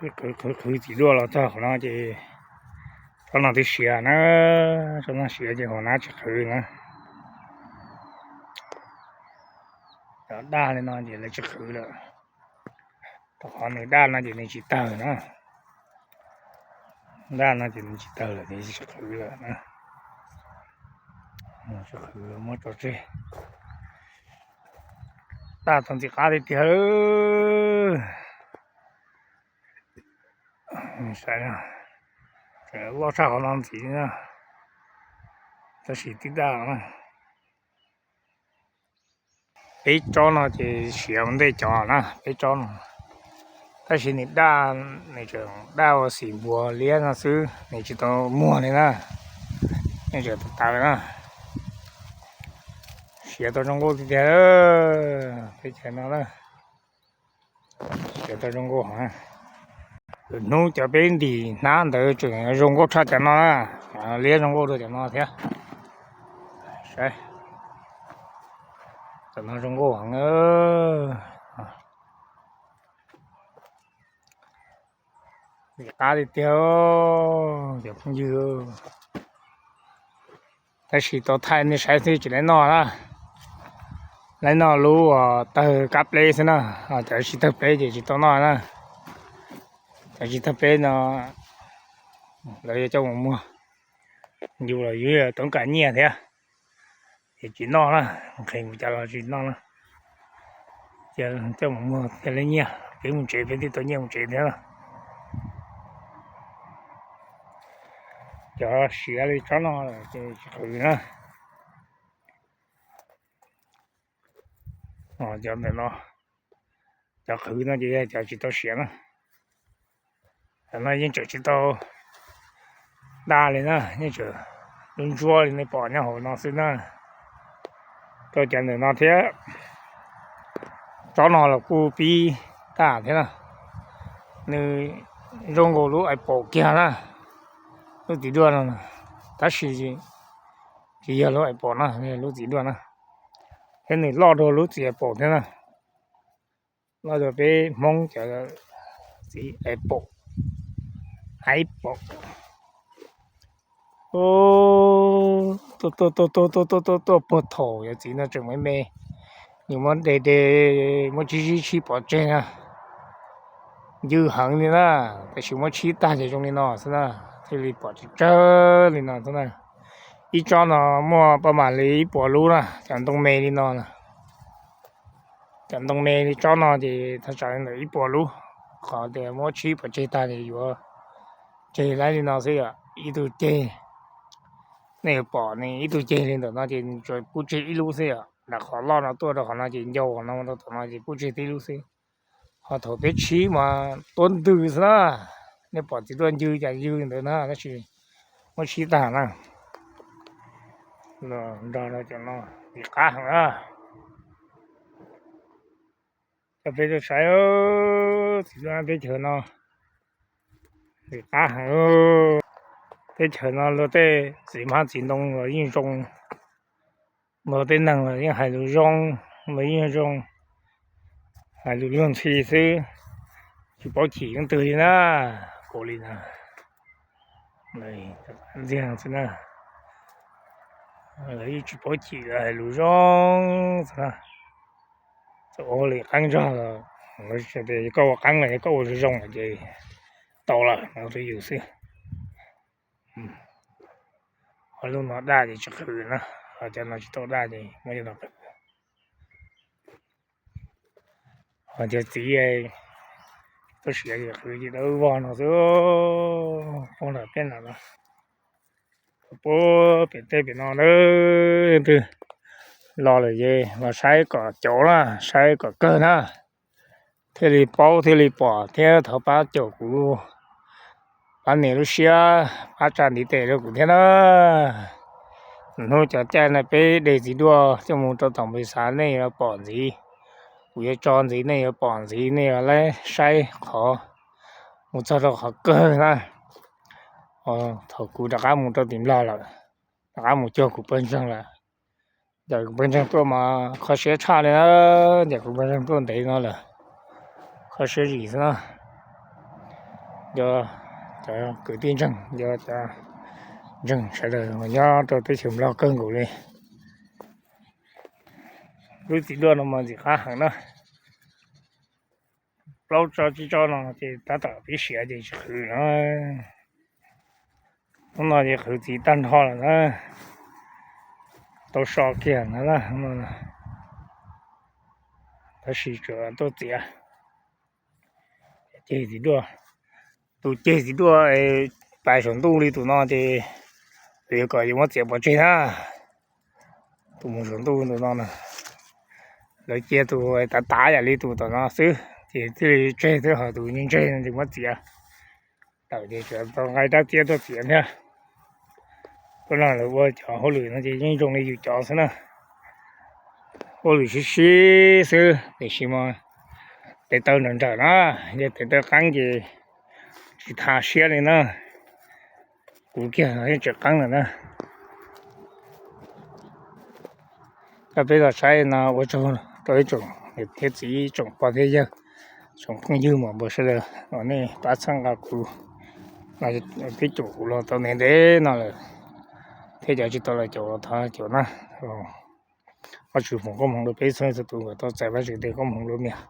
Qhwv qhwv qhwv txiv duaj los txog qhov no ces tsob no twb siav na, tsob no siav ces hauv nab tsis qhwv na. Cov daj li no ces lawv tsis qhwv lawm, rau qhov nws daj no ces nws tsis tawg na. Daj no ces nws tsis tawg lawm ces tsis qhwv lawm na. Tsis qhwv, muab tso tseg. Daj tau ntxim qab tiag tiag. Loj tshaj qhov no ntxiv na, tab sis twb daj na. Peb tsob no ces siav ua ntej cov na, peb tsob no. Tab sis nws daj, nws tseem daj ua xim npuas liab no xwb, nws tsis tau muag li na, nws tseem tawv tawv na. Siav tau zoo nkauj tiag tiag, teb chaws no na. Siav tau zoo nkauj heev. Lwm hnub cov peb ntim hnab ntawd tseem zoo nkauj tshaj cov no na, liab zoo nkauj dua cov no thiab. Saib, cov no zoo nkauj heev. Ntxim qab tiag tiag cov phooj ywg. Tab sis tau thaij nej saib xwb tsis laib noj na. Laib noj lub uas tawg kab pleb xwb na, cov tsis tawg pleb ces tsis tau noj na. Cov tsis tawg pleb no lawv yuav coj mus muag, yus los yuav toob kas nyiaj thiab. Ces tsis noj na, nqhis mus cas los tsis noj na. Ces coj mus muag thiaj li nyiaj, kev mus tsev peb thiaj tau nyiaj mus tsev thiab na. Cov siav li tsob no ces tsis qhwv na. Cov ntawm no, cov qhwv no ces yog cov tsis tau siav na. Cov no yeej tseem tsis tau daj li na, yeej tseem ntsuab ntsuab li nej pom nyob hauv no xwb na. Rau cov ntawm no thiab, tsob no los kuj pib daj thiab na. Nws zoo nkaus lub apple kiag na, lub txiv duaj no, tab sis tsis yog lub apple na, lub txiv duaj na, thiab nws loj dua lub txiv apple thiab na. Loj dua peb Hmoob cov txiv apple, apple. Tuaj tuaj tuaj tuaj tuaj tuaj tuaj puag thaum yawm txiv no tseem me me, nws muab de de, muab tsib tsib tshib pov tseg na. Ncw heev li na, tab sis muab tshib tag ces zoo li no xwb na, thiaj li pom tsawg tsawg li no xwb na. Ib tsob no muaj paj mam li ib puas lub na, cov ntoo me li no. Cov ntoo me li tsob no ces thaj tsam li ntawm ib puas lub, qhov tias muab tshib pov tseg tag ces yuav tseg laib li no xwb yom, ib tug ceg. Nej yuav pom nws ib tug ceg li ntawm no ces nws tsuas pub tseg ib lub xwb yom, nram qhov loj no tuaj rau qhov no ces ncau qhov no rau tom no ces pub tseg tib lub xwb. Ho thaum peb tshib mas tuab ntwg xwb na, nej pom txiv duaj ncw cas ncw ntawd na, tab sis muab tshib tag na. Nrog rau cov no ntxim qab heev na. Coj peb tuaj saib txiv duaj teb chaws no ntxim qab heev. Teb chaws no luag tej txiv hmab txiv ntoo los yeej zoo, luag tej neeg los yeej hais lus zoo, luag yeej zoo, hais lus luag ntxhi xwb, tsis paub chim leej twg li na. Kuv li no, ntxiag xwb na, lawv yeej tsis paub chim, lawv hais lus zoo xwb na. Txawm ua li qeeb zog los, tias koj ua qeeb los yog koj ua zoo zoo lawm ces tau lawm no rau yus xwb. Ho lub no daj ces tsis qhwv na, ho cov no tsis tau daj ces muab cov no qhwv. Ho cov txiv tuaj siav ces qhwv ces dawb vog no xwb, poob nram peb no, poob pem tej pem no na. Leej twg los lawm ces los saib kom cauv na, saib kom kawg na, thiaj li paub thiaj li pom thiab thov pab caum kuv, pab nias lub siab, pab tsa ntiv tes rau kuv thiab na. Hnub cov caij no peb de txiv duaj coj mus rau tom npis xav nej yuav pom ntxiv, kuv yuav tso ntxiv nej yuav pom ntxiv, nej yuav laib saib qhov mus txog rau qhov kawg na. Thaum kuv rov qab mus rau tim Nplog lawm, rov qab mus cuag kuv pawg ntseeg lawm. Ncaim kuv pawg ntseeg tuaj mas kho siab tshaj li na, ncaim kuv pawg ntseeg tuaj ntev no lawm, kho siab zim xwb na. Yog cov kwv tij ntseeg, yog cov ntseeg sawv daws nyob rau teb chaws Nplog kawg nkaus li. Lub txiv duaj no mas ntxim qab heev na. Plaub tsob tsib tsob no ces tab tom pib siav ces tsis qhwv na. Hnub no ces qhwv txiv tag nrho lawm na. Tau so kiag na. Tab sis tsuas tuaj txiav ceg txiv duaj. Tus ceg txiv duaj pais saum ntuj li tus no ces yuav kom yuav muab txiav pov tseg na. Tus mus saum ntuj tus no na, lawv cia tus tav tav yam li tus tom no xwb ces thiaj li tseg xwb, ho tus ntseg ntseg no ces muab txiav. Tawm ces tsuas tau nqa rab txiab tuaj txiav thiab. Tuaj no lawv ua cov hauj lwm no ces yeej zoo li yus cov xwb na. Hauj lwm sib sib xwb tiam sis mas tes taw nrawm nrawm na, yog tes taw qeeb ces tsis tha siab li na. Kuv kiag yeej tseem qeeb lawm na. Coj peb los saib no ua tsaug rau ib tsoom niam thiab txiv, tsoom pog thiab yawg, tsoom phooj ywg mas npawg sawv daws uas nej pab txhawb nqa kuv, peb caum kuv los tau ntev ntev no lawm, thiab cov tsis tau los caum los thov caum na. Vajtswv foom koob hmoov rau peb txhua txhua tus kom tau txais Vajtswv tej koob hmoov lub mias.